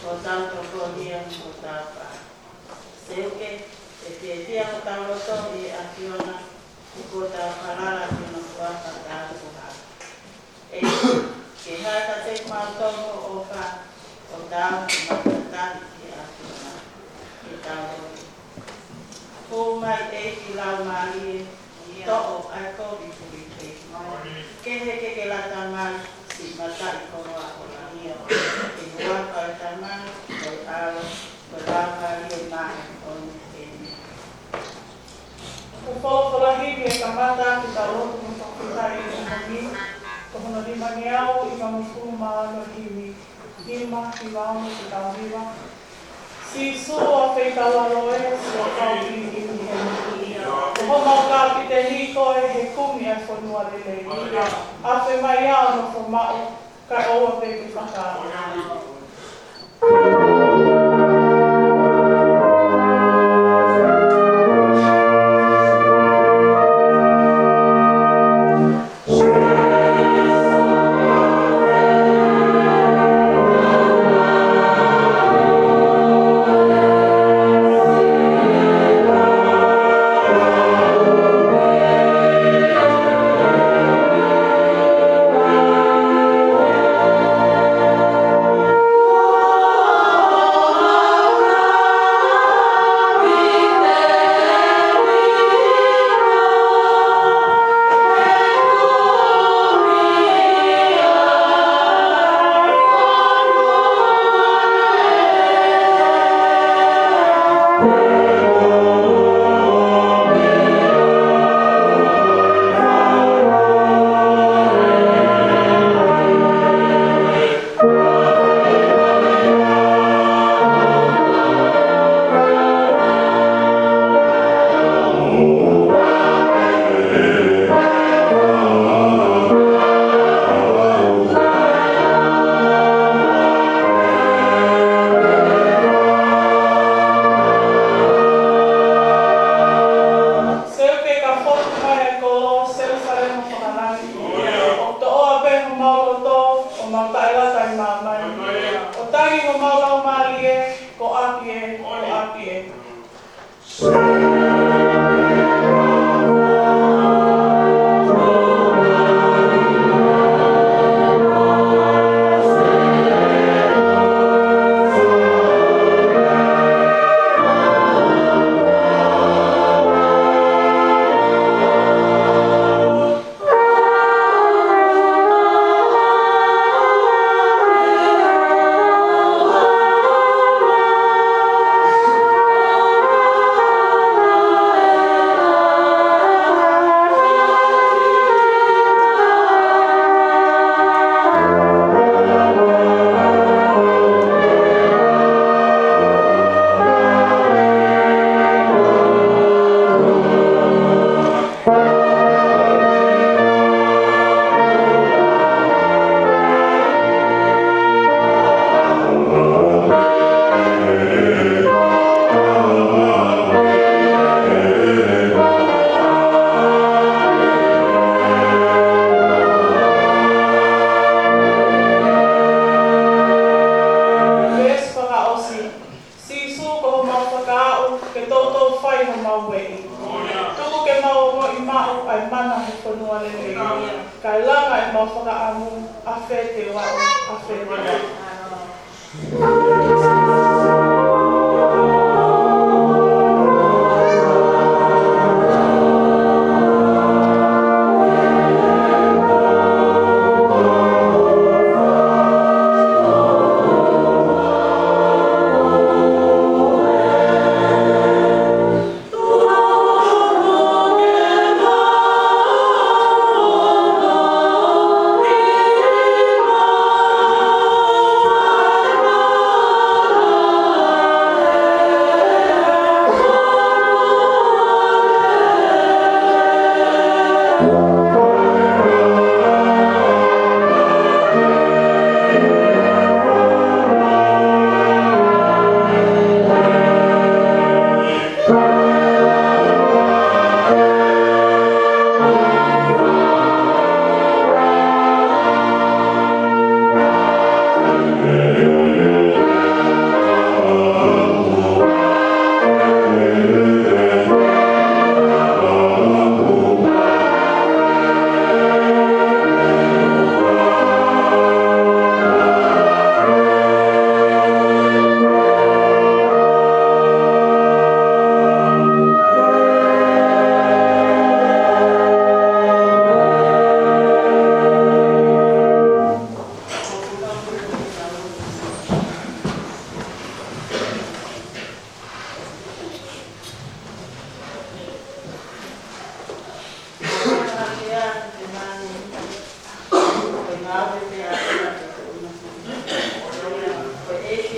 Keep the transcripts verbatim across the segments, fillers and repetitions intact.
ʻo tau tokoni ʻi hotau pā. Seuke, ʻe fiefia hotau loto ʻi he ʻAfiona, ʻi hotau falala ki hono huafa tāpuhā. ʻEiki, ke hā kiate kimautolu ho ʻofa, ʻo tau ke mau tataki ki he ʻAfiona. Ke tau lotu. Hū mai ʻEiki Laumālie, toʻo ʻa e kovi puli pē. Kehe ke ke lata mai, siʻi mataʻikoloa ʻo Laʻia. ʻI he huafa ʻo e Tamai, ʻo e ʻAlo, ʻo e Laumālie Māʻoniʻoni. ʻĒmeni. Ko e folofola himi ʻe kamata ʻaki ʻetau lotu mo fakafetaʻi ʻi he ʻaho ni, ko hono nimangeau nimangofulu mā ono himi, nima hiva ono, ke tau hiva. Sīsū, ʻafeitaua loe, siʻo kau pili ʻi heni. Ko homau kāpiteni koe he kumi ʻa e fonua lelei. Afe mai ā ʻo nofo maʻu, kae ʻoua pē ke fakaʻau. Seuke, ka fotu mai ʻa e kolo, Selusalema fakalangi. ʻOku toʻoa pē homau loto, ʻo mau taʻelata ʻi māmani. ʻO tangi homau laumālie, ko ʻapi ē, ko ʻapi ē. Veesi fakaʻosi. Sīsū, ko homau fakaaʻu, ke toutou fai homau ueʻi. Tuku ke mau ongoʻi maʻu ʻa e mana ʻo e fonua lelei. Kae langa ʻemau fakaʻamu, ʻafē te u aʻu, ʻafē te u aʻu.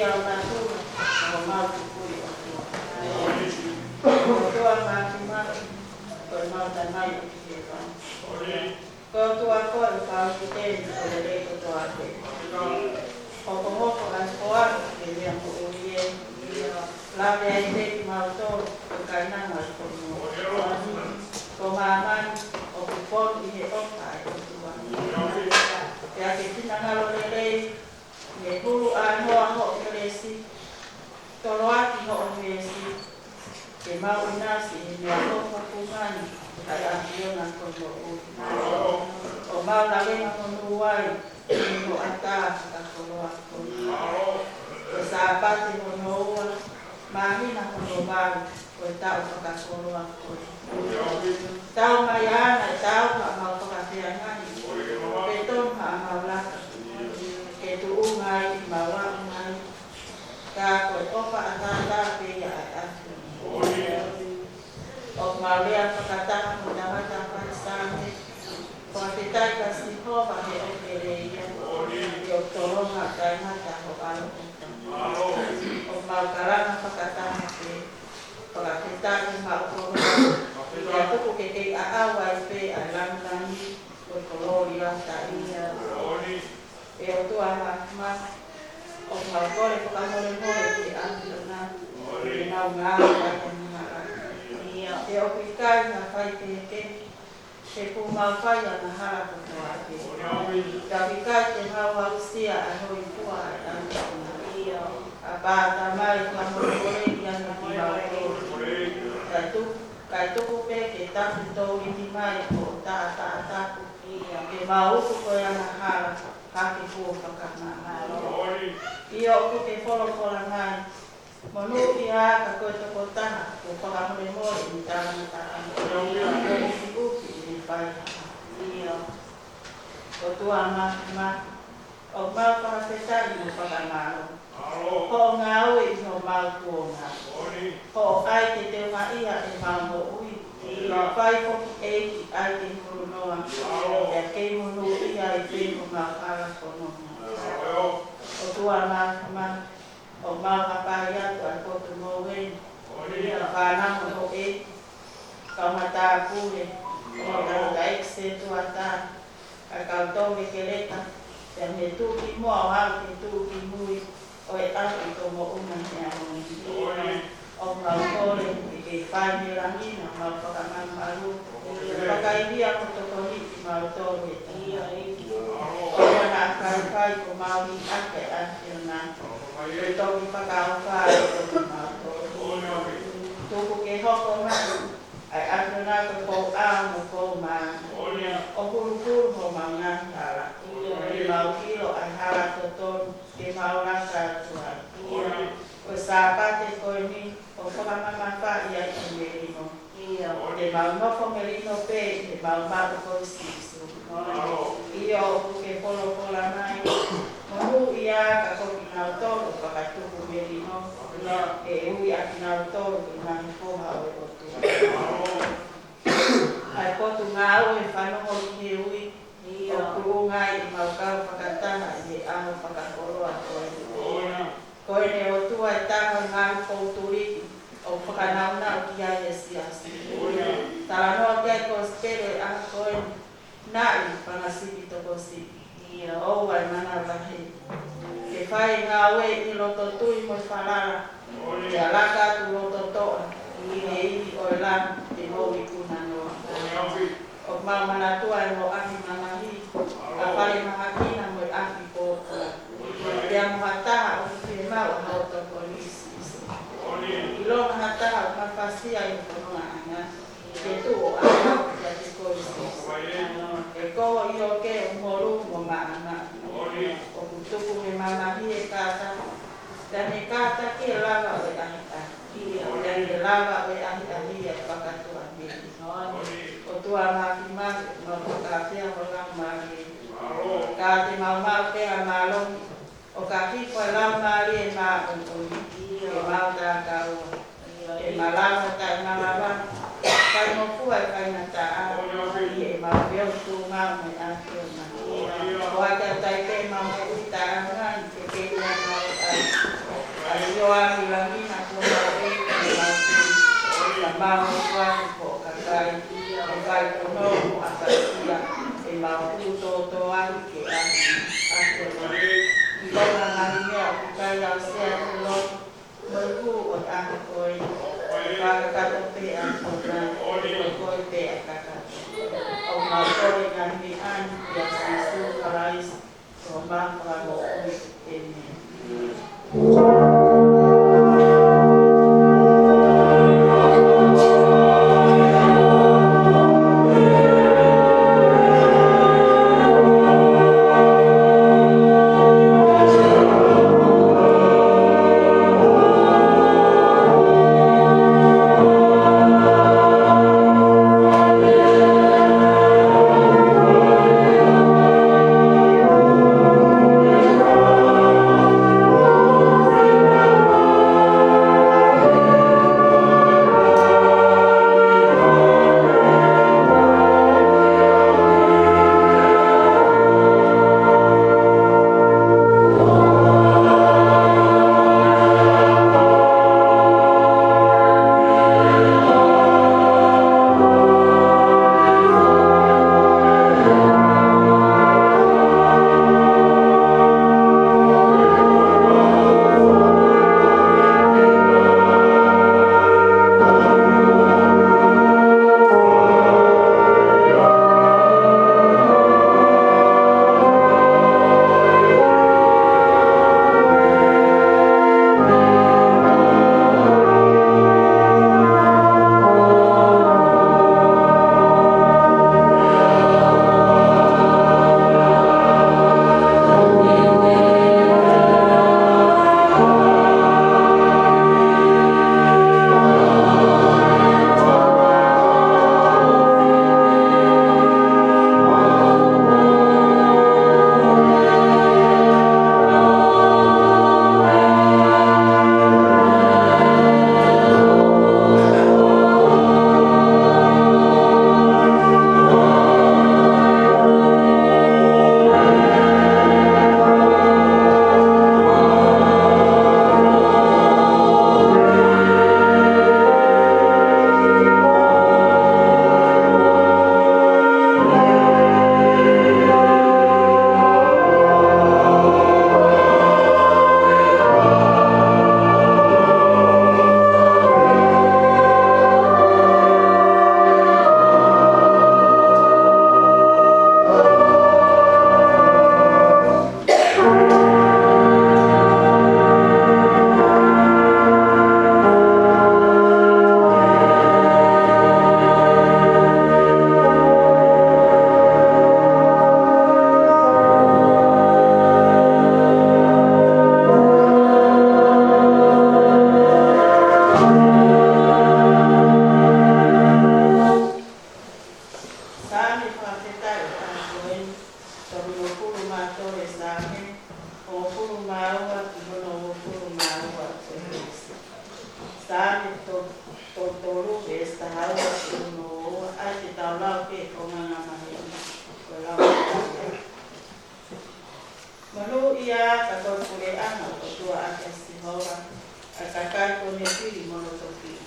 ʻa e natura ʻo homau Tukuʻi ʻOtua. ʻOtua Māfimafi, ko homau Tamai ʻoku ʻi hēvani. Ko e ʻOtua koe ʻoku fakafetaʻi ʻi he lelei kotoa pē. Hokohoko ʻa e foaki ʻo e meʻa moʻui ē. Lave ai pē kimautolu ʻoku ʻikai nanga ʻi he fonua, ko māmani ʻoku fonu ʻi he ʻofa ʻa e ʻOtua. Pea ke finangalo lelei, ke hulu ʻa e noa hoʻo kelesi, toloaki hoʻo veesi, ke mau ʻinasi ʻi he meʻa hopo fungani ʻa e ʻAfiona ko e moʻui. ʻO mau lavengamonū ai ʻi he hoʻatā fakakoloa ko ia. Ko e Sāpate hono ua, māhina hono valu ʻo e taʻu fakakoloa ko ia. Tau mai ʻa e taʻu ʻa mau fakafeangai, pe tonu ʻa mau laka, ke tuʻunga ai ʻemau aʻu mai. Ka ko e ʻofa ʻataʻatā pē ia ʻa e ʻAfiona. ʻOku mau lea fakataha mo e tangata fai Saame, fakafetaʻi kia Sihova he ʻoku lelei ia, he ʻoku tolonga taʻengata ho ʻaloʻofa. ʻOku mau kalanga fakataha pē, fakafetaʻi maʻu koloa, pea tuku ke kei ʻaʻau ai pē ʻa e langilangi ʻo e kolōlia taʻengata. ʻE ʻOtua Māfimafi, ʻoku mau kole fakamolemole ki he ʻAfiona, ʻi heʻemau ngāue fakaangahala. He ʻoku ʻikai ha faikehekehe, he kuo mau fai angahala kotoa pē. Ka ʻoku ʻikai te mau aʻusia ʻa e hōifua ʻa e ʻAfiona. ʻApā Tamai, fakamolemoleʻi ange kimautolu. Kae tuku, kae tuku pē ke tafi tōliti mai ʻo taʻataʻatapu, ke mau uku ko e angahala, hake kuo fakamāmani. ʻIo, ʻoku ke folofola mai, monūʻia ka ko e tokotaha kuo fakamolemole ʻi he talangataʻa, ʻo ʻufiʻufi ʻi he faihala. ʻIo, ʻOtua Māfimafi, ʻoku mau fakafetaʻi mo fakamālō hoʻo ngāue ʻi homau kuonga. Hoʻo ʻai ke teuhaʻia ʻemau moʻui, fai foki ʻEiki ʻai ke hulunoa, pea kei monūʻia ai pē homau hala fononga. ʻOtua Māfimafi, ʻoku mau hapai atu ʻa e potu moʻui ni, ʻa e fānau mo e kaungā pule, ʻo e tangataʻeiki sētuata, ʻa e kau tau mekeleka, pea mei he tuʻukimuʻa ʻo aʻu ki he tuʻukimui ʻo e ʻapi ko Moʻunga Heamoni. ʻOku mau kole ke ke fai mei langi na mau fakamamalu, fakaivia mo tokoniʻi kimautolu ʻe ʻOtua. ʻOua naʻa faifai ko mau liʻaki ʻa e ʻAfiona, ke toki fakaʻofa ʻa kimautolu. Tuku ke hoko mai ʻa e ʻAfiona ko e pouʻau mo e poumālie, ʻo huluhulu homau ngaahi hala, ke mau ʻilo ʻa e hala totonu ke mau laka atu ai. Ko e Sāpate ko eni ʻoku fakamamafaʻi ai ʻa e melino, ke mau nofo melino pē ʻi heʻemau maʻu ko Sīsū. ʻIo, ʻoku ke folofola mai, monūʻia ka ko kinautolu ʻoku fakatupu melino, ʻe ui ʻa kinautolu ko e ngaahi foha ʻo e ʻOtua. ʻA e Potungāue Fanongo ki he Ui, ʻoku tuʻunga ai ʻemau kau fakataha ʻi he ʻaho fakakoloa ko eni. Ko ʻene ʻOtua ʻe taha ʻi he ngaahi poutuliki ʻoku fakanaunau ki ai ʻa e siasi. Talanoa ki ai e kosipeli ʻo e ʻaho ko eni, naʻi pangasipi tokosiʻi, ʻoua ʻe manavahē. Ke fai e ngāue ʻi he loto tui mo e falala, ke laka atu loto toʻa ʻi he ivi ʻo e Lami, te mou ikuna noa. ʻOku mau manatua e ngaahi mamahi ʻa e falemahaki na mo e ʻapi pōpula. Pea mo ha taha ʻoku fiemaʻu ʻa hoʻo tokoni, Sīsū. ʻIlonga ha taha ʻoku mafasia ʻi he fononga ʻana, ke tuʻu ʻo ʻalu kiate koe, Sīsū. He ko hoʻo ʻioke ʻoku molu mo maʻamaʻa. ʻOku tuku he mamahi e kātaki, pea ne kātaki e lava ʻo e ʻahiʻahi, pea ne lava ʻo e ʻahiʻahi ʻa e fakatuʻamelie. ʻOtua Māfimafi, mau fakaafe ho Laumālie, ka te mau maʻu pē ʻa e mālohi ʻo ka hifo e Laumālie Māʻoniʻoni ke mau takaua, ke malava taʻemalava, kae ngofua e faingataʻa ʻi heʻemau feohi tuʻunga mo e ʻAfiona. ʻOku ʻikai ke tau tai pē ʻemau moʻui taʻeʻaonga ni ke kei ʻi ai ʻemau ʻai, Kuo ʻi langi na kuo mau ʻi he mau tui, ʻo ʻi he mau kuo ʻi he kakai, ʻe fai ko no mo ʻatasia, ʻe mau tū tōtō ai ke ʻalu, ʻa ke ʻalu. ʻI ko na ngaahi meʻa ʻoku ʻikai aʻusia ʻe he lotu, mo e hū ʻo e ʻaho ko eni, fakakakato pē ʻa e konga, ʻo koe pē ʻa e kakato. ʻOku mau kole ngaahi meʻa ni ʻia Sīsū Kalaisi, ko homau Fakamoʻui. ʻĒmeni. Saame fakafetaʻi ʻa e ʻaho ko eni, tolungofulu mā tolu e Saame, hongofulu mā ua ki he hongofulu mā ua e veesi. Saame to-, tolu tolu, veesi taha ua ki he ono ua, ʻai ke tau lau ki he konga ngamahe ʻi he lau. Monūʻia ka ko e puleʻanga ʻoku tuʻu ʻaki ʻa Sihova, ʻa e kakai kuo ne fili mo loto fiʻi.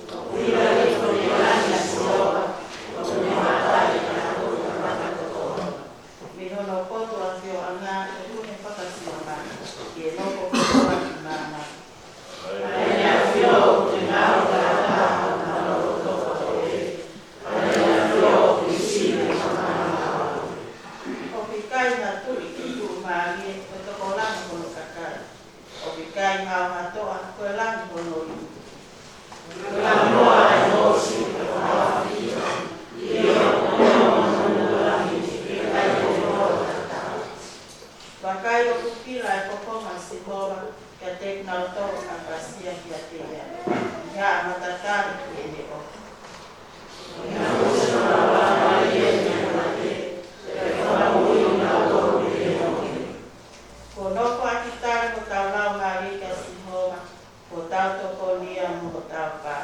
Monūʻia ka ko e puleʻanga ʻo Sihova, ʻoku ne mafai ʻi he ʻaho ʻo e fakatotolo. Mei hono potu ʻafioʻanga ʻoku ne fakasio mai, ke nofo kotoa ki māmani. ʻA ʻene ʻafio ʻoku ne ngāue taha ʻa hono loto kotoa. ʻOku ʻikai ha tuʻi ke tuʻumālie, ko e tokolahi hono kakai. ʻOku ʻikai ha ʻohatoʻa, ko e lahi hono ivi. Ko e lahi noa ʻa e mosi, ko e lahi ʻi he ʻoku ne ʻomi hono lahi, ʻe ʻikai te ne ʻohatoʻa. Vakai, ʻoku pila e fofonga ʻo Sihova kiate kinautolu ʻoku ʻapasia kiate ia, ʻi haʻa matatali ki heʻene ʻofa. Kuo nofo ʻa kitautolu ʻi hotau laumālie kia Sihova, kuo tau tokoni ia mo hotau pā.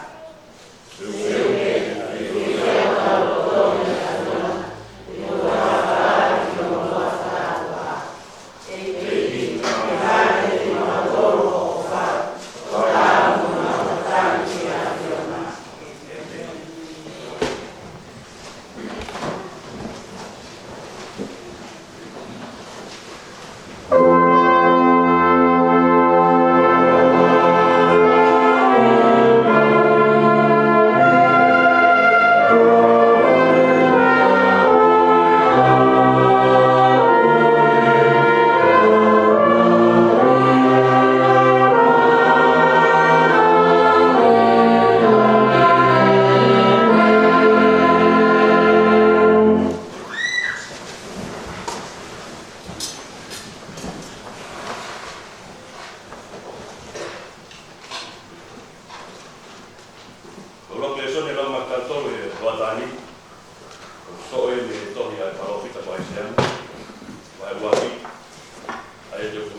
ʻEiki, ʻe hā ʻiate kimautolu ʻoku fai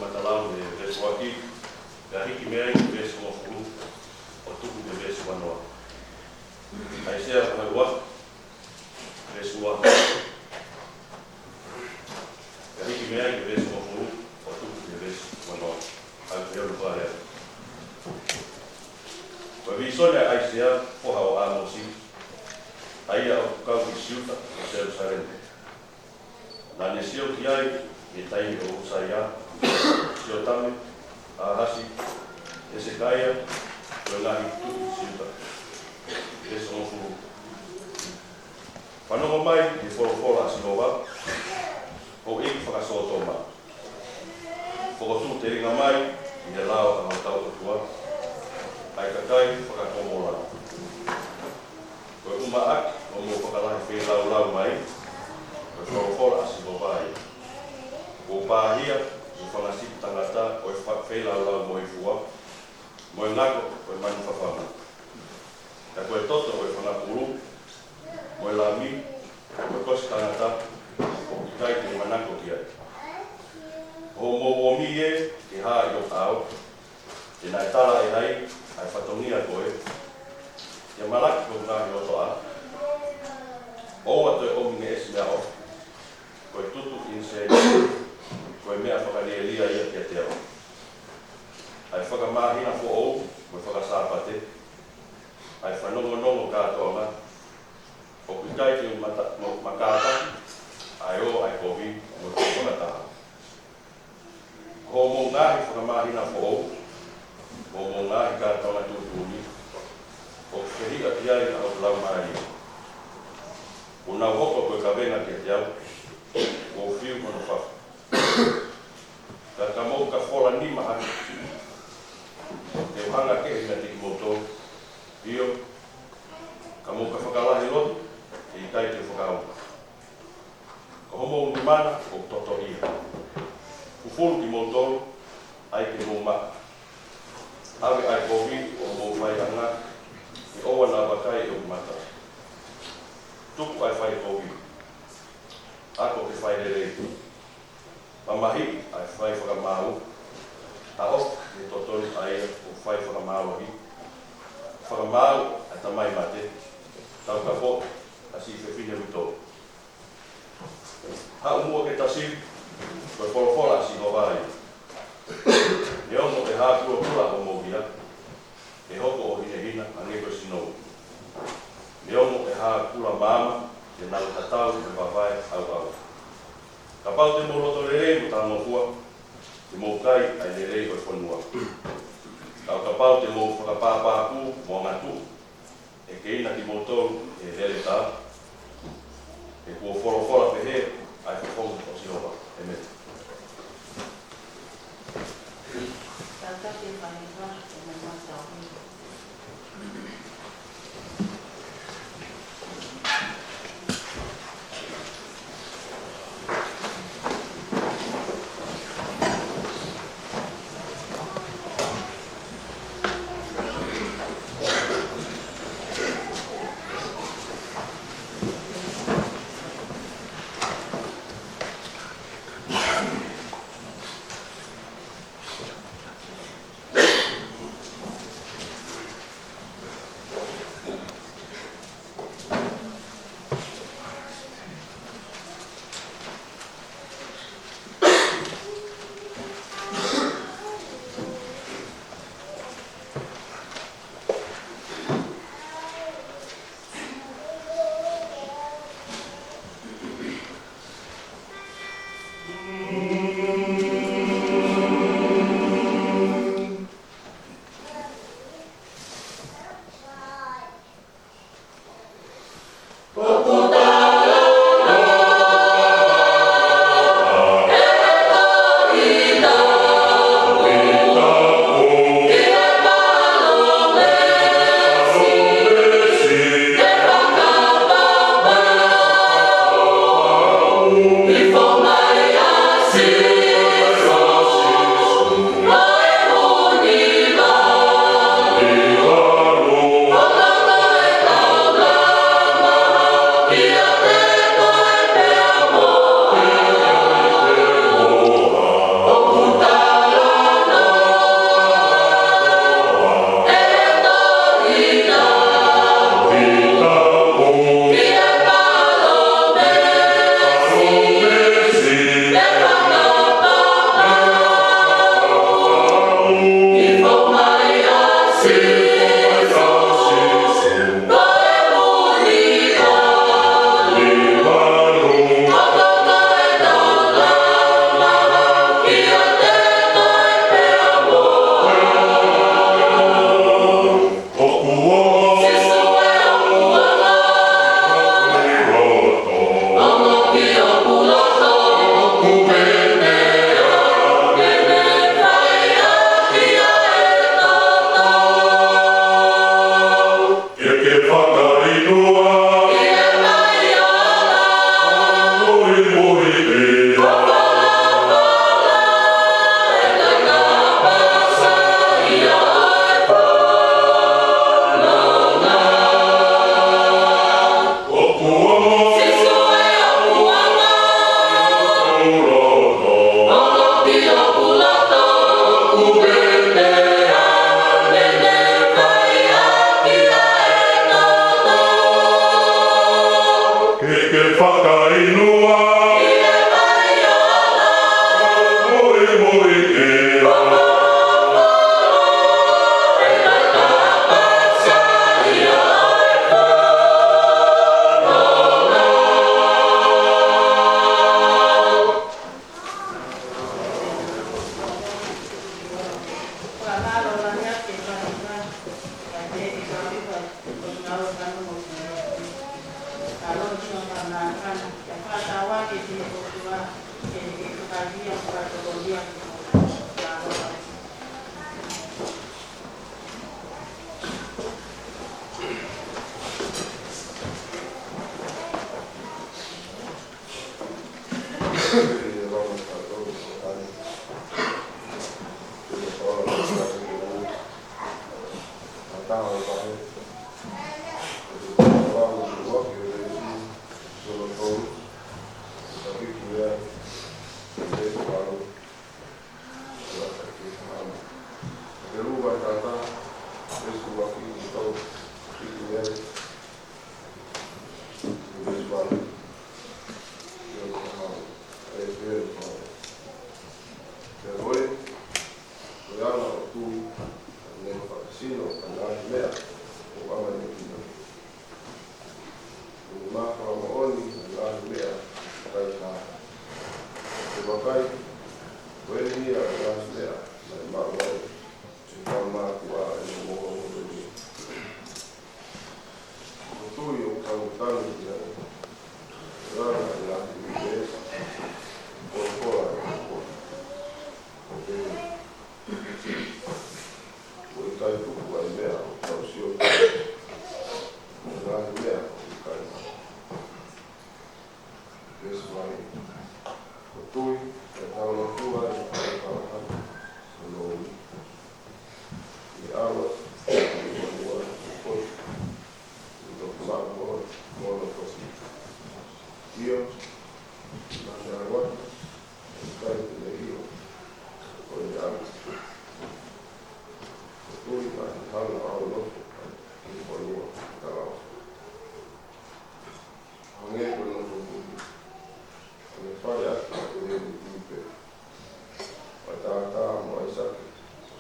Matalau mei he veesi ʻuluaki, pea hiki mei ai ki he veesi hongofulu, ʻo tuku ki he veesi uanoa. ʻAisea vahe ua, veesi ua. Pea hiki mei ai ki he veesi hongofulu, ʻo tuku ki he veesi uanoa. ʻOku pehē hono fakalea: Ko e vīsone ʻa ʻAisea, foha ʻo ʻĀmosi, ʻa ia ʻoku kau ki Siuta mo Selusalema. Naʻa ne sio ki ai ʻi he taimi ʻo ʻUsaia, Siotame, ʻĀhasi, ʻEsekaia, ko e ngaahi tuʻi Siuta. Veesi hongofulu. Fanongo mai ki he folofola ʻa Sihova, houʻeiki faka-Sōtoma. Fokotuʻu telinga mai ki he lao ʻa hotau ʻOtua, ʻa e kakai faka-Komola. Ko e ʻumaʻā ʻoku mou fakalahi feilaulau mai, ko e folofola ʻa Sihova ia. Kuo pāhia ʻa e fanga sipi tangata ʻo e fa-, feilaulau moifua, mo e ngako ʻo e manu fafanga. Ka ko e toto ʻo e fanga pulu, mo e lami, mo e kosi tangata, ʻoku ʻikai te u manako ki ai. Ko hoʻomou ʻomi ē ke hā ʻi ho ʻao, te nau tala ʻe hai ʻa e fatongia ko ē, ke malaki hoku ngaahi ʻotoʻa? ʻOua toe ʻomi ngeʻesi meʻaʻofa, ko e tutu ʻinisēnisi, ko e meʻa fakalielia ia kiate au. ʻA e fakamāhina foʻou mo e faka-Sāpate, ʻa e fanongonongo kātoanga, ʻoku ʻikai te u mata-, mo-, makātaki ʻa e ō ʻa e kovi mo e kovi fakataha. Ko hoʻomou ngaahi fakamāhina foʻou mo hoʻomou ngaahi kātoanga tuʻutuʻuni, ʻoku fehiʻa ki ai ʻa hoku laumālie. Kuo nau hoko ko e kavenga kiate au, kuo u fiu hono fafo. Ka ka mou ka fola nima hake, te u hanga kehe meiate kimoutolu. ʻIo, ka mou ka fakalahi lotu, ʻe ʻikai te u fakaʻauha. Ko hoʻomou nima na ʻoku totoʻia. Fufulu kimoutolu, ʻai ke mou maʻa. ʻAve ʻa e kovi ʻo hoʻomou faiʻanga, ke ʻoua naʻa vakai ʻe hoku mata. Tuku ʻa e fai kovi, ako ke fai lelei. Mamahiʻi ʻa e fai fakamaau, taʻofi ʻe he totonu ʻa ia ʻoku fai fakamālohi. Fakamaau ʻa e tamai mate, taukapoʻi ʻa e siʻi fefine uitou. Haʻu muʻa ke ta sivi, ko e folofola ʻa Sihova ia. Neongo ʻe hā kulokula hoʻomou hia, ʻe hoko ʻo hinehina hangē ko e sinou. Neongo ʻe hā kula maama, te nau tatau mo e vavae ʻauʻau. Kapau te mou loto lelei mo talangofua, te mou kai ʻa e lelei ʻo e fonua. Ka ʻo kapau te mou fakapāpāpū mo angatuʻu, ʻe keina kimoutolu ʻe he lele tā. He kuo folofola pehē ʻa e fofonga ʻo Sihova. ʻĒmeni. Kātaki e fānau, ʻo mou matauʻi.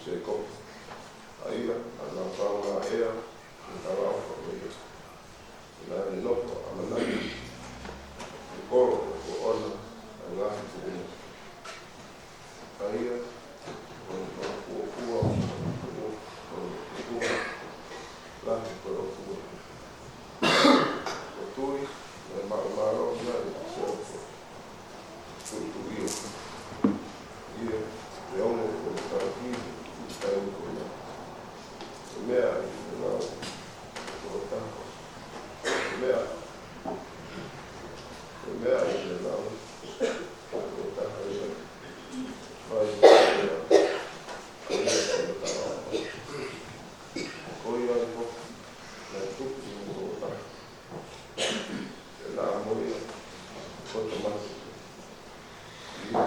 Sēkope. ʻA ia naʻa nau kaungā ʻea, mo talaʻofa mo ia. Naʻa ne nofo ʻamanaki ʻi he kolo ʻo ʻOna ʻa e ngaahi tuʻunga. ʻA ia, ʻo ne fuofua, ʻo ne fuofua, lahi ko e ʻOtua. Ko e tui, naʻe maʻu mālohi ai ʻa Sēkope. Tuʻituʻia. ʻA ia, neongo ko e tauhi, ʻi he taimi ko ia, ʻe meʻa ʻi he lau, ko e taha. ʻE meʻa, ʻe meʻa ʻi he lau, ko e taha ia. Fai, ko e taha. Ko ia ai foki, naʻe tuku ʻi he ʻOtua. Pea naʻa mo ia ʻo tō mate. ʻA ia,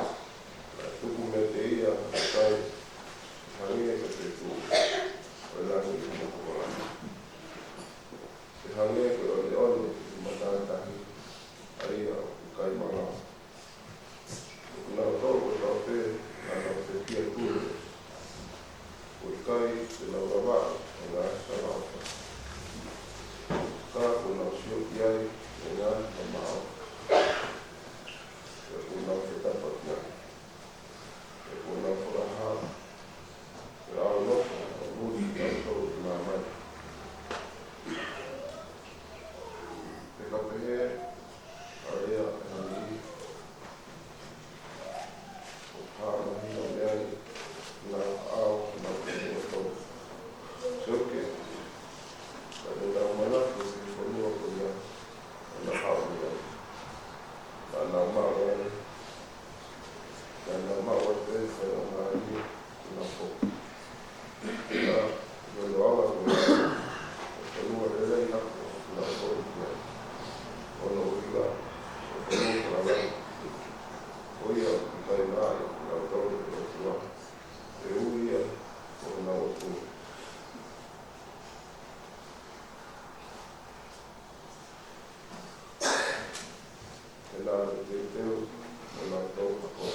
naʻe tuku meiate ia ʻa e kai, hangē ko e fetuʻu ʻo e langi ʻi he motuʻa. Pea hangē ko e ʻoneʻone ʻi he matātahi, ʻa ia ʻoku kai malava. Ko kinautolu kotoa pē naʻa nau pekia pule, ʻoku ʻikai te nau lava ʻo ngaahi talaʻofa. Ka kuo nau sio ki ai ʻi he ngaahi mamaʻo, pea kuo nau fetapa ki ai, pea kuo nau fakahā, pea ʻalu nofo ʻo muli kinautolu ki māmani. Pea ka pehē, ʻa ia ʻe hangē ʻoku hā mahino mei ai ʻenau ʻaʻao, ʻenau kei ʻoto. Seuke, ka te tau manako ki he fonua ko ia ʻoku nau haʻu mei ai. Naʻa nau maʻu ai, naʻa nau maʻu ai pē faingamālie ke nau foki. Ka, ʻi hono ala ko ia, ʻoku fonua lelei ʻaupito kinautolu ki ai. Ko hono ʻuhinga, ʻoku fonua ko e ala, ko ia ʻoku ʻikai ngāue kinautolu ki he ʻOtua, ʻe ui ia ko honau ʻotua. Ke nau teuteu, ke nau tau ako.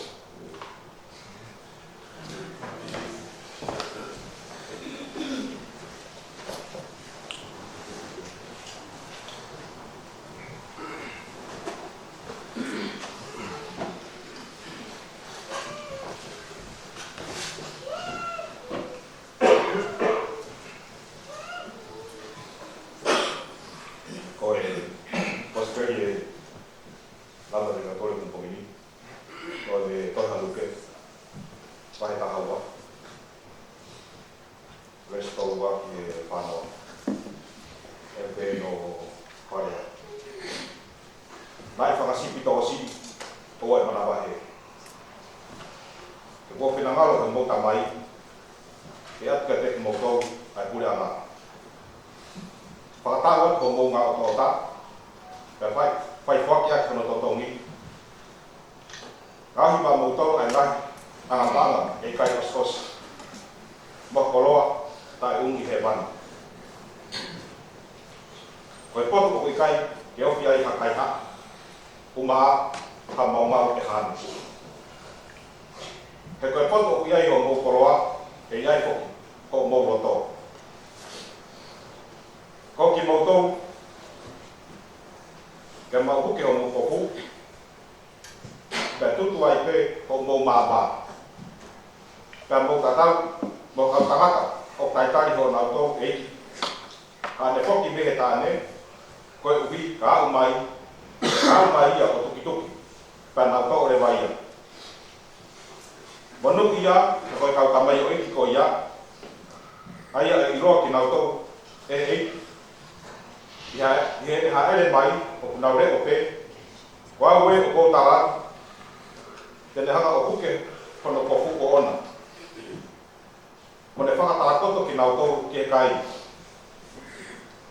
Ko e, ko e scripture ʻe lava ke tau kole ki he pongipongi ni, ko e tohi ʻa Luke, vahe taha ua, veesi tolu ua ki he fā noa. ʻE pehē hono fakalea: Naʻe fakasipi tokosiʻi ʻa e manavahē. He kuo finangalo ʻe hoʻomou Tamai ke ʻatu kiate kimoutolu ʻa e puleʻanga. Fakatau atu hoʻomou ngaahi ʻotaʻota, pea fai, fai foaki ʻaki hono totongi, ngaohi maʻamoutolu ʻa e ngaahi ʻangapaʻanga ʻe ʻikai ʻosiʻosi, mo ha koloa taʻeʻuhinga ʻi hēvani. Ko e potu ʻoku ʻikai ke ofi ai ha kaihaʻa, ʻumaʻā ha maumau ʻe hanu. He ko e potu ʻoku ʻi ai hoʻomou koloa, ʻe ʻi ai foki hoʻomou loto. Ko kimoutolu, ke mau puke hoʻomou kofu, pea tutu ai pē hoʻomou maama. Pea mou tatau mo e kau tangata ʻoku talitali honau ʻeiki, ʻa ʻene foki mei he taʻane, koeʻuhi ka aʻu mai, ka aʻu mai ia ʻo tukituki, pea nau toʻo leva ia. Monūʻia ʻa e kau tamaioʻeiki ko ia, ʻa ia ʻe ʻiloa kinautolu ʻe he ʻeiki ʻi he, ʻi he hāʻele mai ʻoku nau leʻo pē. Ko au ē ʻoku ou tala atu, te ne hanga ʻo puke hono kofu ʻoʻona, mo ne fakatakoto kinautolu ki he kai,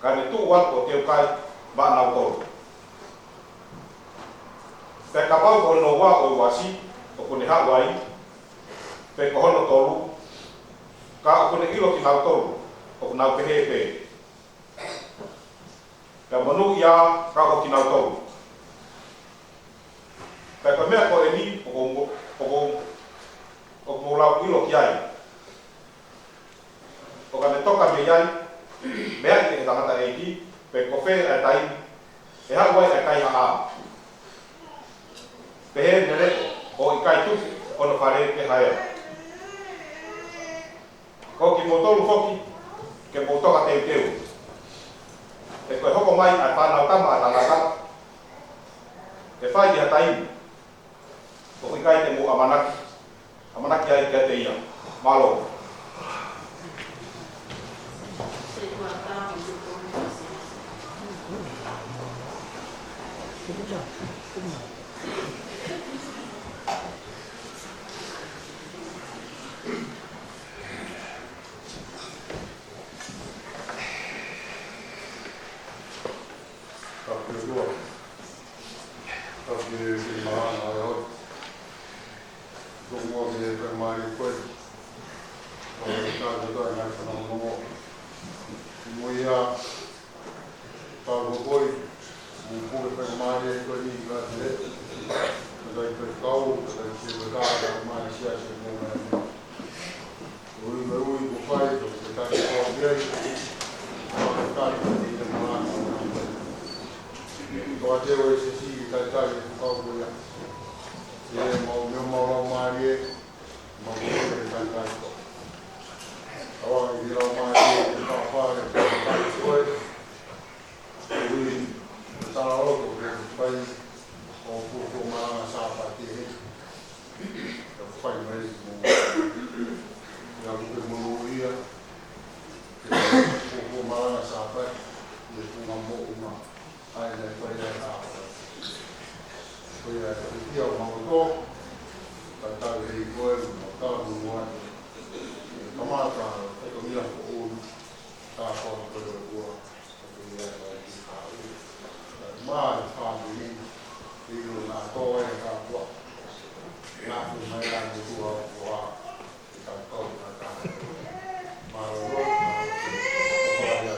kae ne tuʻu atu ʻo teukai maʻanautolu. Pea kapau ko hono ua ʻo e uasi ʻoku ne haʻu ai, pe ko hono tolu, ka ʻoku ne ʻilo kinautolu, ʻoku nau pehē pē. Pea monūʻia ka ko kinautolu. Pea ko e meʻa ko eni ʻoku mo-, ʻoku, ʻoku mou lau ʻilo ki ai, ai, meʻa ki he tangataʻeiki, pe ko fē ʻa e taimi ʻe haʻu ai ʻa e kaihaʻa. Pehē ne leʻo ʻo ʻikai tuku hono fale ke haea. Ko kimoutolu foki, ke mou toka teuteu. He ko e hoko mai ʻa e Fānautama ʻa Tangata, ʻe fai ʻi ha taimi ʻoku ʻikai te mou ʻamanaki, ʻamanaki ai kiate ia. Mālō. Ka pule dua. Ka pule ki he malanga ʻo e ʻaho. Ko mua ke fakamālō koe. Ko e kātoa ngaahi fanongonongo. Mo ia, pau ko koe, mo puke fakamālō koe ni ka te. Ka tai koe kau, ka tai koe kau, ka mai sia se mo mai. Ui, ui, ui, ko fai, ko te kake kau ki ai. Ko te kake kau ki te malanga. Ko a te o e sesi, ka tai kau ko ia. Ia, mau, mau, mau, mau, mālie, mau, mau, mau, mau, mau, mau. Awa, i lau mālie, e pāpā, e pāpā, e koe. Ui, e tala loto, e pai, o fuofua malanga Sāpate he. E fai mai, mo, ia kupe mo ia. E fuofua malanga Sāpate, e funga mo uma. ʻA ia naʻe fai ai ʻa e ʻaho. Ko ia ʻoku ʻikai ke ʻi ai ha makoto, ka tau hei koe, mo tau mo atu. Kamata, e ko mila ko unu, ka ko koe ko ua, ko ia ko e ki kau. Mai fāmili, ʻilo na to e ka kua. Ia ko mai ʻa e tua kua. Ke kau kau na ka. Mālō, mālō.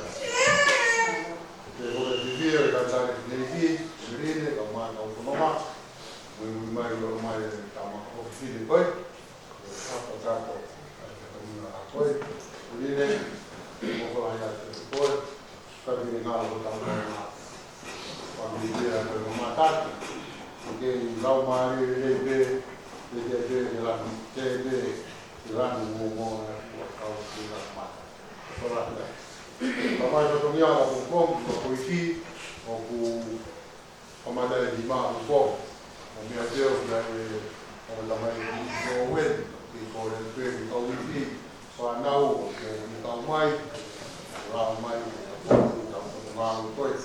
Ke kole vivia, ka tale Neivi, Meline, ka mā kau fononga. Mui, mui mai, ua mai, ka mā kau fili koe. Ke kapa kato, ka ke kau muna a koe. Meline, mo kola ia te koe. Ka ke ngalo ko tau mai. Pami ia ko e mamata. Ke lau mālie lelei pē, lelei pē, ke lanu, ke pē, ke lanu mo mo na kua kau ke la mata. Ko la ia. Ka mai ko tongi ala ko ko, ko ko iti, ʻoku kamata e lima ko ko. ʻO meʻa teo kia e, ʻo tamai ko iti ko wen, ki ko le pē, ki kau iti, fānau, ke kau mai, lau mai, kau ko ngā ko e.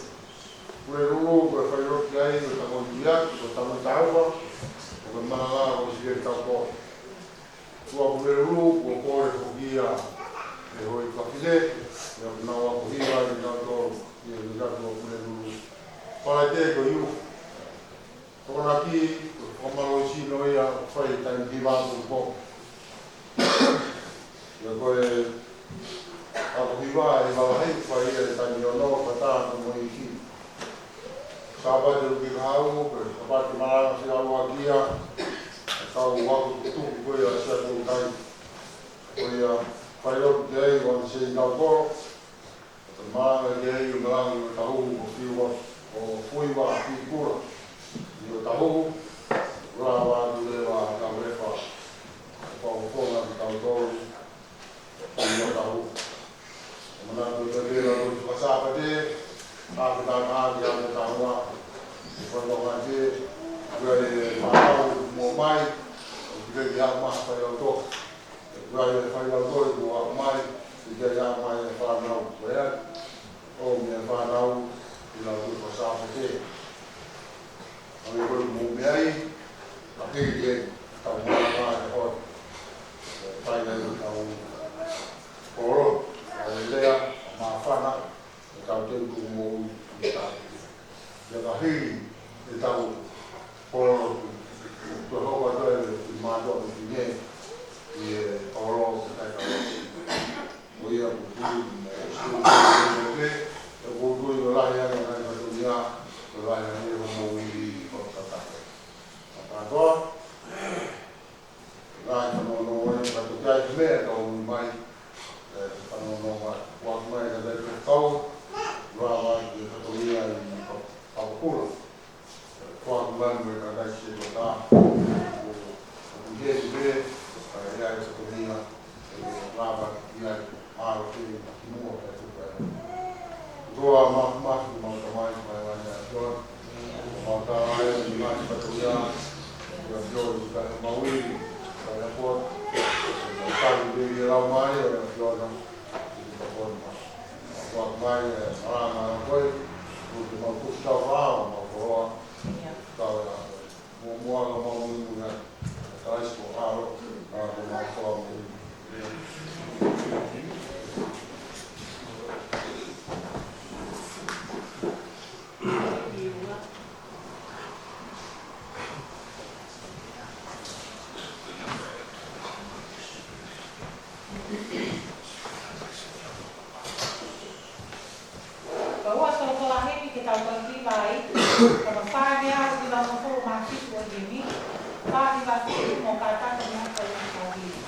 Pule Lulu, ko e fai lotu ai, ko e tango ia, ko e tango tāua, ko e malanga, ko e sike tau ko. Tua Pule Lulu, ko e kole ko ia, e hoi fakile, ia ko nau ako hiva, ia nau tō, ia ni ka tua Pule Lulu. Pala te ko iu. Ko na ki, ko e fakamālō sino ia, fai taimi hiva ko ko. Ia ko e, ako hiva, e malahi, fai ia, e taimi ono, ka tā, ko mo i ki. Sāpate uki ka hau, ko e Sāpate malanga si alu a kia, e kau ako tuku ko ia si a kau kai. Ko ia, fai lotu te ai, wan se i kau ko, Ko e malanga ki ai, ʻo malanga ʻi ʻOtahuhu, ʻo fiu ʻa, ʻo fui ʻa Pipula ʻi ʻOtahuhu, ʻo lava atu leva ʻa Taulefa, ʻo fakafofonga ki tautolu ʻi ʻOtahuhu. ʻO manatu ʻo te pela ʻo te fakasāpate, ʻa ke tākā ki ʻa te tāua, ʻo fakafofonga te, ʻo e mātau mo mai, ʻo kile ki ʻa ma fai ʻo tō. ʻE kua e fai lau toe kua mai, ʻi te ia mai e fānau ko ea, ʻo mea fānau, ʻi lau toe ko Sāpate. ʻA me koi mo mea i, a pili e, tau mai mai e hoi. ʻE fai ai tau kolo, a e lea, a mafana, ʻe tau te utu mo ui ʻi tā. Ia ka hili ʻe tau polo tu. Ko hoko atu e ki mātou ʻi ne. ʻI e polo ki tai ka. Mo ia ku tui mo e sui mo e pe. E ku tui o lahi ane ngai ka tui a. O lahi ane o mo ui ʻi ko tata. Ka katoa. Ngai ka no no e ka tui ai ki mea ka ui mai. E ka no no ma. Kua Ka, ʻoku ʻi he sipe, ka ʻi ai e tokonia, ʻe lava ki ai, ʻalu ki, ki muʻa pea tuku ai. Kotoa ma, ma, ma, tamai, mai, mai, mai, ʻAfiona. Mau tala ai, ni mai, patoia, ia pio, i ka mau i, ka ia po, mau tali, ia lau mai, ia ʻAfiona, i ka po, ma. Mau mai, e, ala, ma, koe, ʻoku mau kusi tau fao, mau koloa, tau e la. Mo, mo ala mau muimui ai. Kalaisi ko ʻAlo, ʻa, ko mau koloa muimui. Ka ua tau tolahini ke tau tau ki vai, ka ma fāngeau ki lau mafulu mā fitu ʻo himi, fāngeau fitu mo kātaki mo tau tau himi.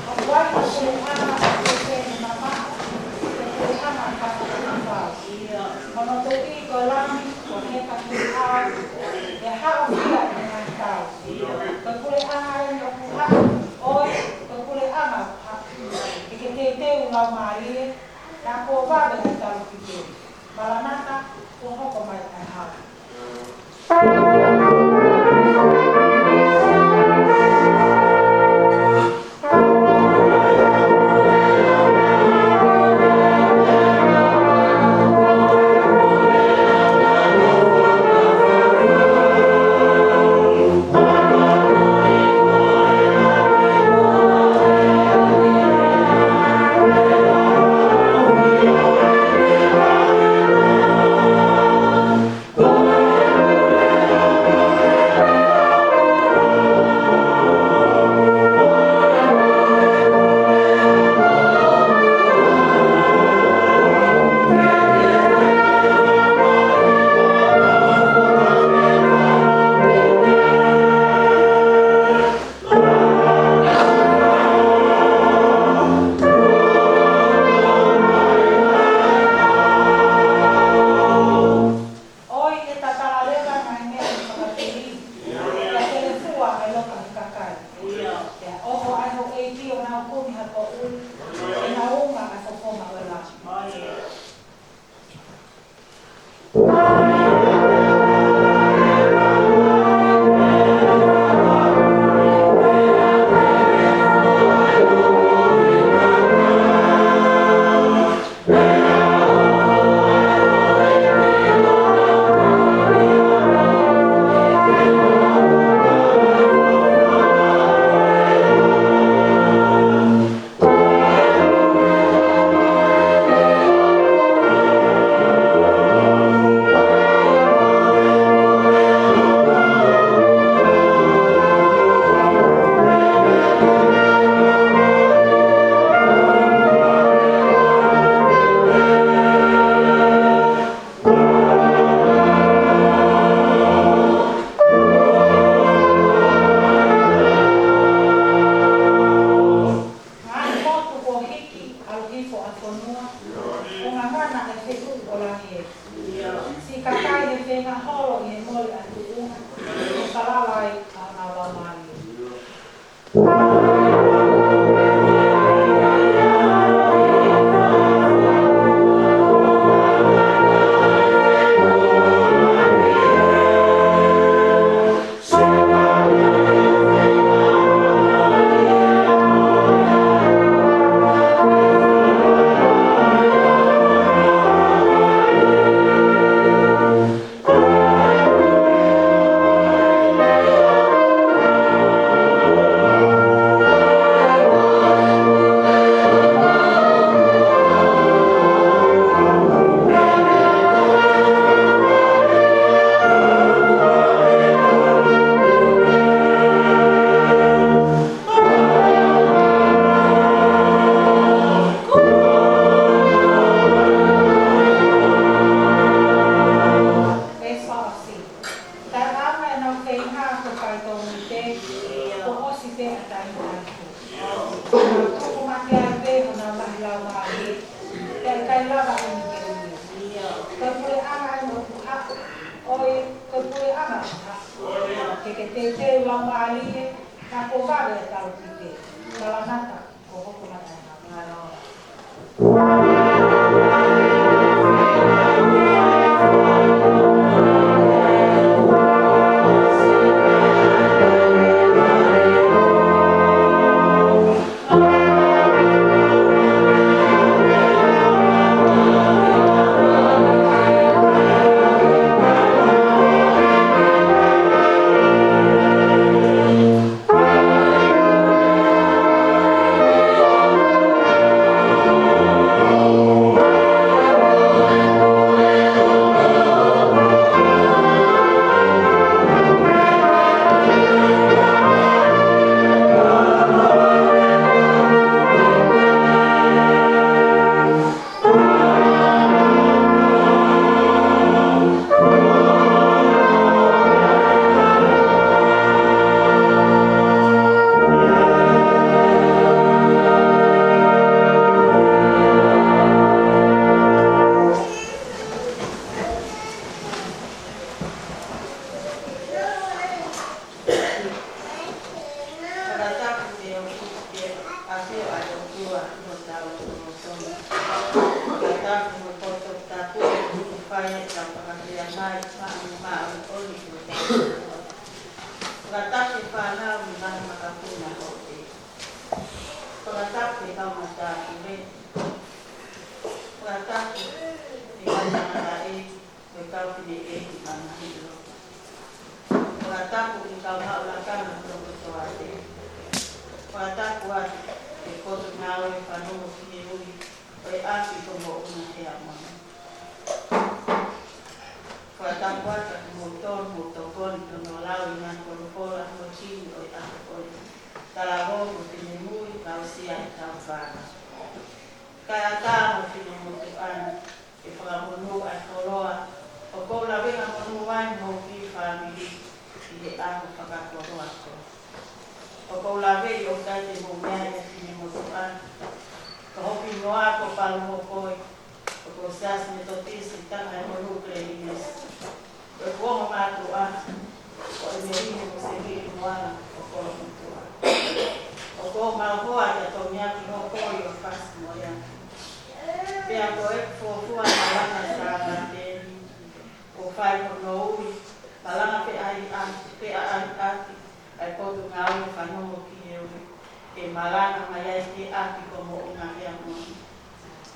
ʻOku ʻi ai ha puleʻanga ʻoku ʻikai ke mamaʻo, ko e puleʻanga ʻa e Fakatuʻi. Ko hono tuʻi ko e Lami, ko e Heka ki he Ao, ʻe haʻofia ʻi he ngaahi tau. Ko e puleʻanga eni ʻoku haʻu, ʻoku, ko e puleʻanga ʻoku haʻu. ʻE ke teuteu Laumālie, naʻa kuo vave ʻa e talupite. Maranata, kuo hoko mai ʻa e hala. ʻOi, ʻe tatala leva ngaahi meʻa ʻi he fakatuli, pea telefua ʻa e loka ʻo e kakai. Pea ʻoho ʻa e houʻeiki ʻo nau kumi ha poʻuli, ʻi he naunga ʻa e fofonga ʻo e Lami. Ngaahi motu kuo hiki, ʻalu hifo ʻa e fonua, ʻo ngangana ʻa e fetuʻu ʻo lahi. Siʻi kakai he feinga holo ʻi he mole ʻa e tuʻunga, ʻe falala ai ʻa e ngaahi laumālie. Taʻeʻaonga ʻenau feinga ko e faitōnite, kuo ʻosi pē ʻa e taimi ʻa e hū. Tuku mate ai pē honau ngaahi laumālie, pea ʻikai lava ʻeni ke ui. Ko e puleʻanga ʻeni ʻoku haʻu, ʻoi, ko e puleʻanga ʻoku haʻu. Ke Ke teuteu lau mālie, ka ko vale e tau tite. Maranata, ko hoku mata e hanga. Fakatapu ki he ʻOtua, ki he ʻafio ʻa e ʻOtua ʻi hotau lotolotonga. Fakatapu ki he poto tapu ʻoku fai ʻetau fakafeangai maʻa e māʻoniʻoni ʻo hotau ʻOtua. Fakatapu ki he fānau ʻi he ngaahi makapuna ʻo e. Fakatapu ki he kau matāpule. Fakatapu ki he kau tangataʻeiki. Ko e kau fineʻeiki ʻa Mahiʻilo. Fakatapu ki he kau maʻu lakanga kotoa pē. Fakatapu atu ki he Potungāue Fanongo ki he Ui ʻo e ʻAfio ko Moʻunga Heamoni. Fakatapu atu kimoutolu hoʻomou tokoni hono lau e ngaahi folofola mo e timi ʻo e ʻaho ko eni. Talavou mo e finemui, aʻusia ʻetau fānau. Kae ʻatā mo e finemotuʻa ni ke fakamonū ʻa e koloa ʻoku ou lavengamonū ai homou kiʻi fāmili ʻi he ʻaho fakakoloa ko eni. ʻOku ou laveʻi ʻoku ʻikai te mou meaʻi ʻa e finemotuʻa ni. Ko hoku hingoa ko Palu Hokoe, ʻoku ou Siasi Metotisi Taha ʻi Monuku Leimesi. Ko ʻeku ongo mātuʻa ko ʻEmelini Mosekili Moala ʻo Kolomotuʻa. ʻOku ou maʻu hoa ʻia Tomiaki Hokoi ʻo Fasi Moeaki. Pea ko ʻeku fuofua malanga Sāpate ni, ʻoku fai hono ui, malanga feʻaʻahiʻaki, feʻaʻahiʻaki ʻa e Potungāue Fanongo ki he Ui, ke malanga mai ai ki he ʻAfio ko Moʻunga Heamoni.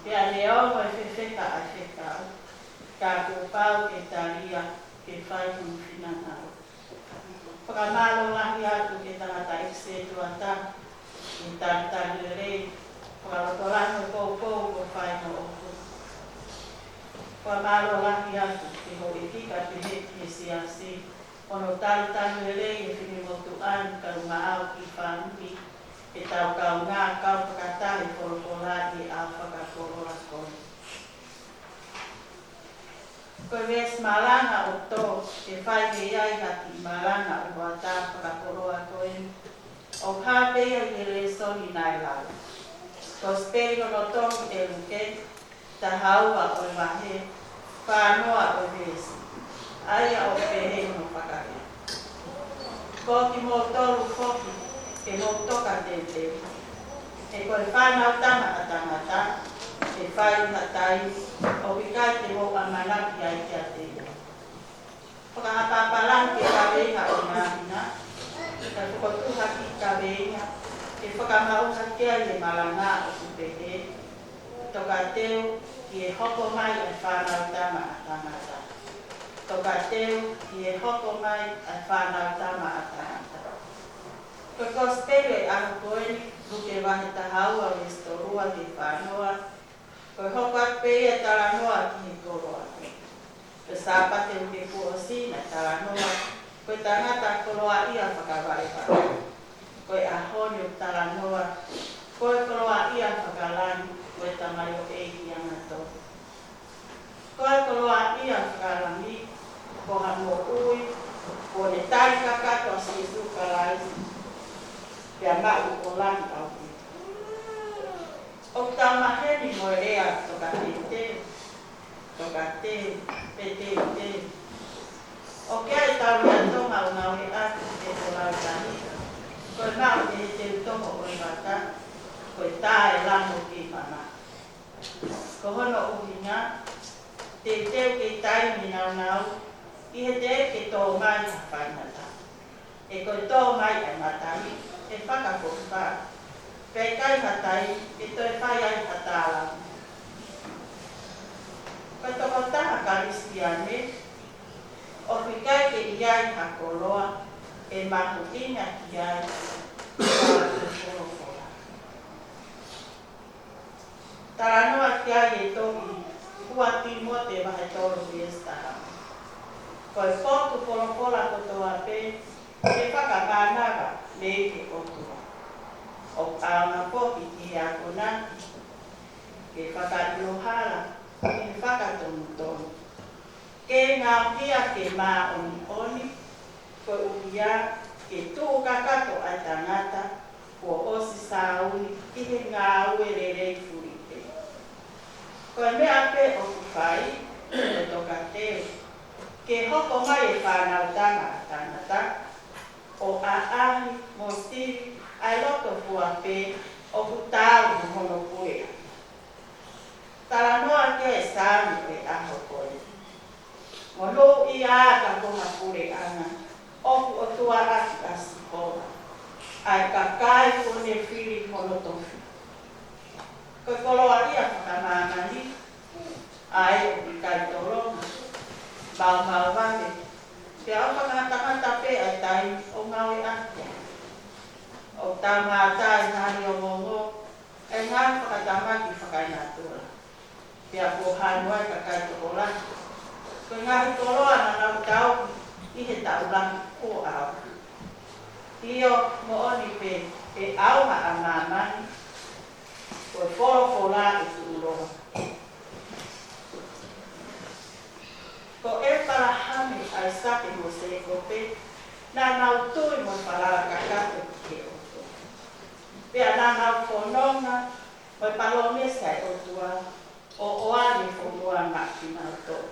Pea neongo e fefeka ʻa e fekau, ka kuo pau ke tali ia ke fai hono finangalo. Fakamālō lahi atu ki he tangataʻeiki sētuata, ki he talitali lelei, fakalotolahi mo e poupou kuo fai moʻoku. Fakamālō lahi atu ki he houʻeiki ka pehē ki he siasi, hono talitali lelei e finemotuʻa ni kae ʻumaʻā e kiʻi fāmili, ke tau kaungā kau fakataha he folofola ʻi he ʻaho fakakoloa ko eni. Ko e veesi malanga ʻoku tō ke fai mei ai ha kiʻi malanga ʻo e hoʻatā fakakoloa ko eni, ʻoku hā pē ia ʻi he lēsoni naʻe lau. Kosipeli hono tohi ʻe Luke, taha ua ʻo e vahe, fā noa ʻo e veesi. ʻA ia ʻoku pehē hono fakalea: Ko kimoutolu foki ke mou tokateuteu. He ko e Fānautama ʻa Tangata ʻe fai ʻi ha taimi ʻoku ʻikai te mou ʻamanaki ai kiate ia. Fakahapahapa lahi ki he kaveinga ʻo e māhina, kae fokotuʻu ha kiʻi kaveinga ke fakamaʻu hake ai e malanga ʻoku pehē: Tokateu ki he hoko mai ʻa e Fānautama ʻa Tangata. Tokateu ki he hoko mai ʻa e Fānautama ʻa Tangata. Ko e kosipeli ʻo e ʻaho ko eni, Luke vahe taha ua veesi tolu ua ki he fā noa, ko e hoko atu pē ia e talanoa ki he koloa. Ko e Sāpate uike kuo ʻosi naʻe talanoa, ko e tangata koloaʻia fakavalevale. Ko e ʻaho ni ʻoku talanoa, ko e koloaʻia fakalangi, ko e tamaioʻeiki angatonu. Ko e koloaʻia fakalangi, ko ha moʻui kuo ne tali kakato ʻa Sīsū Kalaisi, pea maʻu ʻo langi ʻaupito. ʻOku tau maheni mo e lea tokateu, tokateu, pe teuteu. ʻOku ʻi ai ʻetau lea Tonga ʻoku ngāueʻaki ʻi he folau tahi, ko e maʻu ʻe he teu toho ʻo e vaka, ko e tā ʻe lango ki mamahi. Ko hono ʻuhinga, teuteu ke taimi naunau, ʻi he teʻeki ke tō mai ha faingataʻa. He ko e tō mai ʻa e matai, ʻe fakakofa. Pea ʻikai matai, ʻe toe fai ai ha tālanga. Ko e tokotaha Kalisitiane, ʻoku ʻikai ke ʻi ai ha koloa, ʻe mahuʻinga ki ai, ko e folofola. Talanoa ki ai e tohi ua Tīmote vahe tolu veesi taha. Ko e potu folofola kotoa pē, ʻe fakamānava mei he ʻOtua. ʻOku ʻaonga foki ki he akonaki, ke fakaʻilo hala, ke fakatonutonu. Ke ngaohi ke māʻoniʻoni, koeʻuhi ke tuʻu kakato ʻa e tangata kuo ʻosi sāuni ʻi he ngāue lelei fulipē. Ko e meʻa pē ʻoku fai, ko e tokateu, ke hoko mai e fānautanga ʻa e tangata, ʻo ʻaʻahi mo sivi ʻa e loto fua pē ʻoku taau mo hono puleʻanga. Talanoa ki he Saame ʻo e ʻaho ko eni. Monūʻia ʻa e kau puleʻanga, ʻoku ʻOtua ʻaki ʻa Sihova, ʻa e kakai kuo ne fili hono tofiʻa. Ko e koloaʻia fakamāmani, ʻa e ʻoku ʻikai tolonga, maumau vave, pea ʻoku fakangatangata pē ʻa e taimi ʻoku ngāueʻaki ai. ʻOku tau mātā ʻi he ngaahi ongoongo, ʻa e ngaahi fakatamaki fakaenatula. Pea kuo hanu ai kakai tokolahi. Ko e ngaahi koloa naʻa nau tauhi ʻi he taʻu lahi kuo ʻalu. ʻIo, moʻoni pē, ʻe ʻauha ʻa māmani, ko e folofola ʻe tuʻuloa. Ko ʻĒpalahame, ʻAisake mo Sēkope, naʻa nau tui mo falala kakato ki he ʻOtua. Pea naʻa nau fononga mo e palōmesi ʻa e ʻOtua, ʻo ʻoange e fonua maʻa kinautolu.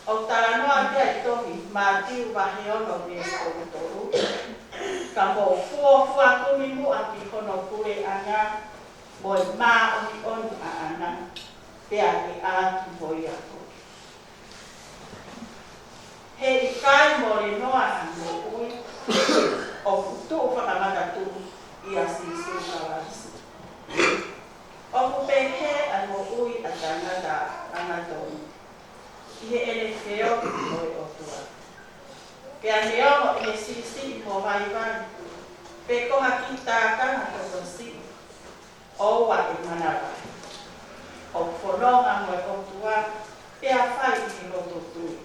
ʻOku talanoa ki ai e tohi Mātiu vahe ono veesi tolu tolu. Ka mou fuofua kumi muʻa ki hono puleʻanga, mo e māʻoniʻoni ʻaʻana, pea ʻe ʻatu mo ia foki. He ʻikai mole noa ha moʻui ʻoku tuʻu fakamakatuʻu ʻia Sīsū Kalaisi. ʻOku pehē ʻa e moʻui ʻa e tangata angatonu ʻi heʻene feohi mo e ʻOtua. Pea neongo ʻene siʻisiʻi mo vaivai, pe ko ha kiʻi tākanga totosiʻi, ʻoua ʻe manavahē. ʻOku fononga mo e ʻOtua, pea fai ʻi he loto tui.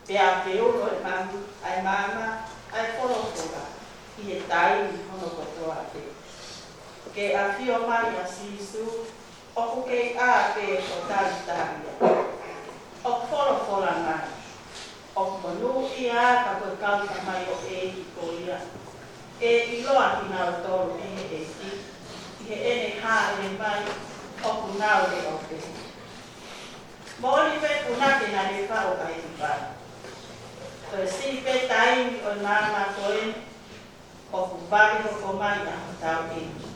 Pea ke ulo e maama, ʻa e maama, ʻa e folofola, ʻi he taimi hono kotoa pē. Ke ʻafio mai ʻa Sīsū, ʻoku kei ʻā pē ʻo talitali ia. ʻOku folofola mai, ʻoku monūʻia ā ka ko e kau tamaioʻeiki ko ia, ʻe ʻiloa kinautolu ʻe he ʻEiki, ʻi heʻene hāʻele mai, ʻoku nau leʻo pē. Moʻoni pē punake naʻa ne faʻu ʻa e hiva. Ko e siʻi pē taimi ʻo e maama ko eni, ʻoku vave hoko mai ʻa hotau ʻEiki.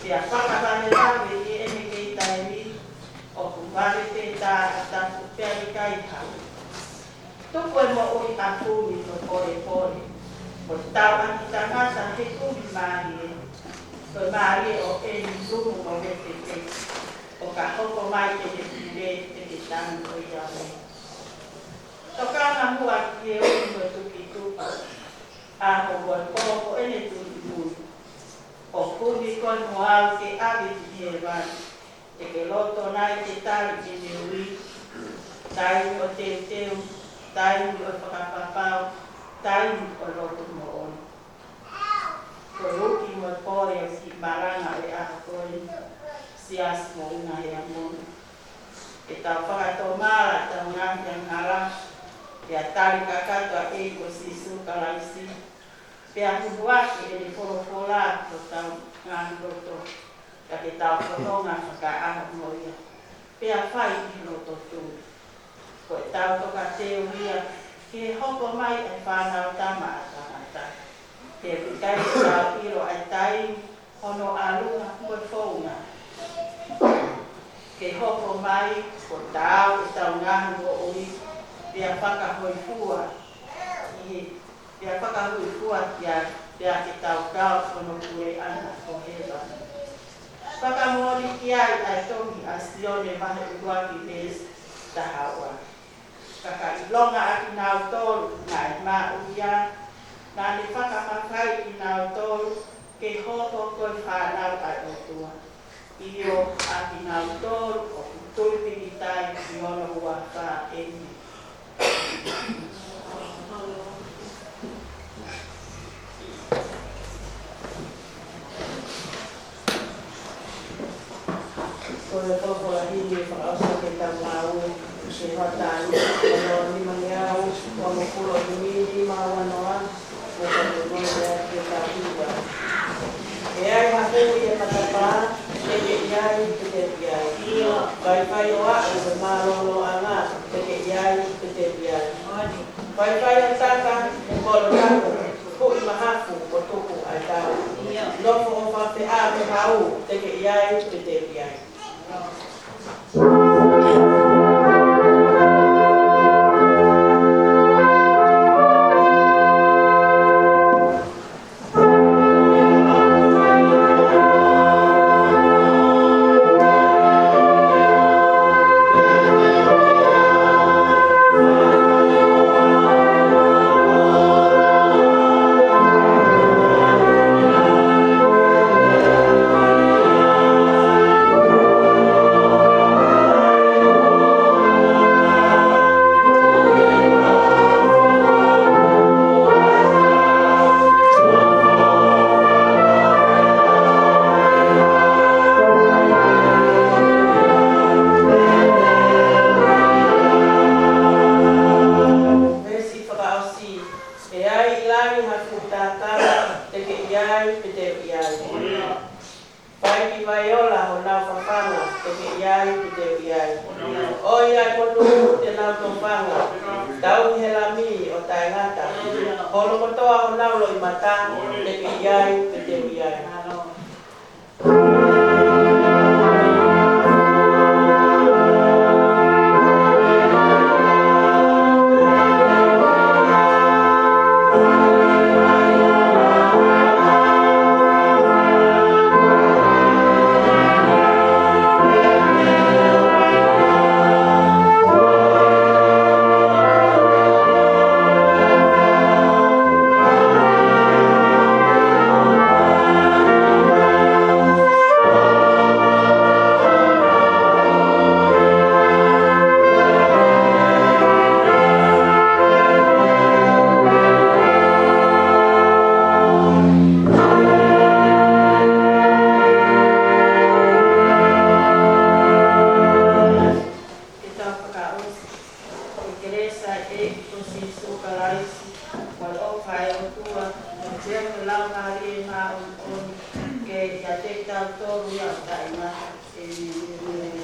Pea fakavalevale ʻi heʻene kei taimi, ʻoku vave pē tā ʻa tapu pea ʻikai hau. Tuku e moʻui ʻa e kumi mo e polepole, mo e tauʻaki tangata he kumi mālie, ko e mālie ʻo eni lumu mo vetepete, ʻo ka hoko mai ʻene pule ʻe ke tangi ʻo ia ē. Tokanga muʻa ki he ui mo e tukituki, ʻa hoʻo moʻui ko ʻene tuʻutuʻuni. ʻO kumi koe mo au ke ʻave ki hēvani, te ke loto nai ke tali ʻene ui? Taimi ʻo e teuteu, taimi ʻo e fakapapau, taimi ʻo e lotu moʻoni. Ko e uki mo e pole ʻo e kiʻi malanga ʻo e ʻaho ko eni, Siasi Moʻunga Heamoni. Ke tau fakatomala ʻetau ngaahi angahala, pea tali kakato ʻa e ʻEiki ko Sīsū Kalaisi, pea hū hake ʻene folofola ki hotau ngaahi loto, ka ke tau fononga fakaʻaho mo ia, pea fai ʻi he loto tui. Ko ʻetau tokateu ia, Ke hoko mai ʻa e Fānautama ʻa Tangata. He ʻoku ʻikai ke tau ʻilo ʻa e taimi hono ʻalunga mo e founga. Ke hoko mai ʻo taau ʻetau ngaahi moʻui, pea fakahōifua ʻi he, pea fakahōifua ki ai, pea ke tau kau ʻi hono puleʻanga ʻo hēvani. Fakamoʻoni ki ai ʻa e tohi ʻa Sione vahe ʻuluaki veesi taha ua. Ka ka ʻilonga ʻa kinautolu naʻe maʻu ia, naʻa ne fakamafai kinautolu ke hoko ko e fānau ʻa e ʻOtua. ʻIo, ʻa kinautolu ʻoku tui pīkitai ki hono huafa, ʻēmeni. Ko e folofola himi fakaʻosi ke tau maʻu, ʻi he houa taha ni, ko hono nimangeau hongofulu ʻo e himi ni, maua noa, mo e tau nui ʻa e ke tau hiva. ʻE ai ha hū ʻi he matapā, teke ʻi ai, pe te u ʻi ai. Faifai ʻo aʻu he mālōlōʻanga, teke ʻi ai, pe te u ʻi ai. Faifai ʻo taka he kolo tapu, huʻi mahafu ʻo tuku ʻa e tau. Nofo ʻo fakafeʻao he hau, teke ʻi ai, pe te u ʻi ai. Veesi fakaʻosi, ʻe ai ʻi langi ha fuʻu tātara, teke ʻi ai, pe te u ʻi ai. Fai ki Vaiola honau fafanga, teke ʻi ai, pe te u ʻi ai. ʻOi ʻa e monū te nau tofanga, tauhi he Lami ʻo taʻengata. Holo kotoa honau loʻimata, teke ʻi ai, pe te u ʻi ai. Ke tau fakaʻosi. Ko e kelesi ʻa e ʻEiki ko Sīsū Kalaisi, mo e ʻofa ʻa e ʻOtua, mo e feohi ʻa e Laumālie Māʻoniʻoni, ke ʻiate kitautolu ia ʻo taʻengata. ʻĒmeni.